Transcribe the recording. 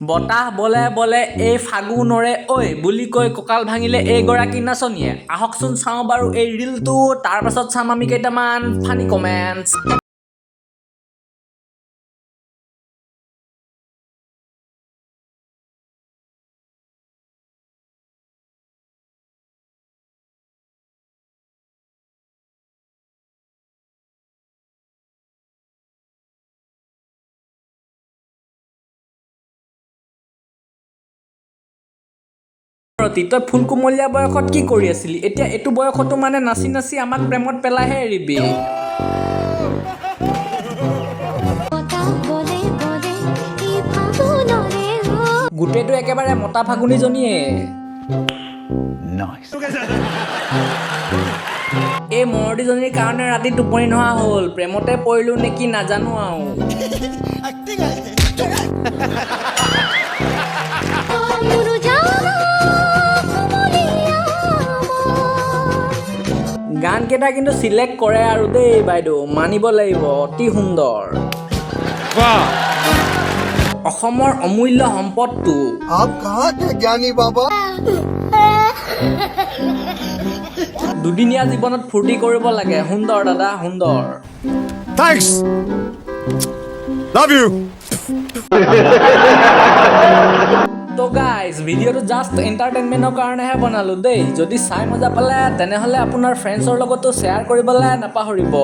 বতাহ বলে বলে এই ফাগুনৰে ঐ বুলি কৈ কঁকাল ভাঙিলে এইগৰাকী নাচনীয়ে। আহকচোন চাওঁ বাৰু এই ৰিলটো, তাৰ পাছত চাম আমি কেইটামান ফানি কমেণ্টছ। তই ফুল কুমলীয়া বয়সত কি কৰি আছিলি? এতিয়া এইটো বয়সতো মানে নাচি নাচি আমাক প্ৰেমত পেলাইহে এৰিবি। বতাহ বলে বলে এই ফাগুনৰে ঐ। গোটেইটো একেবাৰে মতা ফাগুনীজনীয়ে। এই মৰদীজনীৰ কাৰণে ৰাতি টোপনি নহা হ'ল। প্ৰেমতে পৰিলো নেকি নাজানো আৰু। মোৰ জানা কুমলীয়া মন। গানকেইটা কিন্তু চিলেক্ট কৰে আৰু দেই বাইদেউ, মানিব লাগিব, অতি সুন্দৰ। অসমৰ অমূল্য সম্পদটো। आप कहाँ थे ज्ञानी बाबा? দুদিনীয়া জীৱনত ফূৰ্তি কৰিব লাগে। সুন্দৰ দাদা, সুন্দৰ। Thanks. Love you. তো গাইজ, ভিডিঅ'টো জাষ্ট এণ্টাৰটেইনমেণ্টৰ কাৰণেহে বনালোঁ দেই। যদি চাই মজা পালে, তেনেহ'লে আপোনাৰ ফ্ৰেণ্ডছৰ লগতো শ্বেয়াৰ কৰিবলৈ নাপাহৰিব।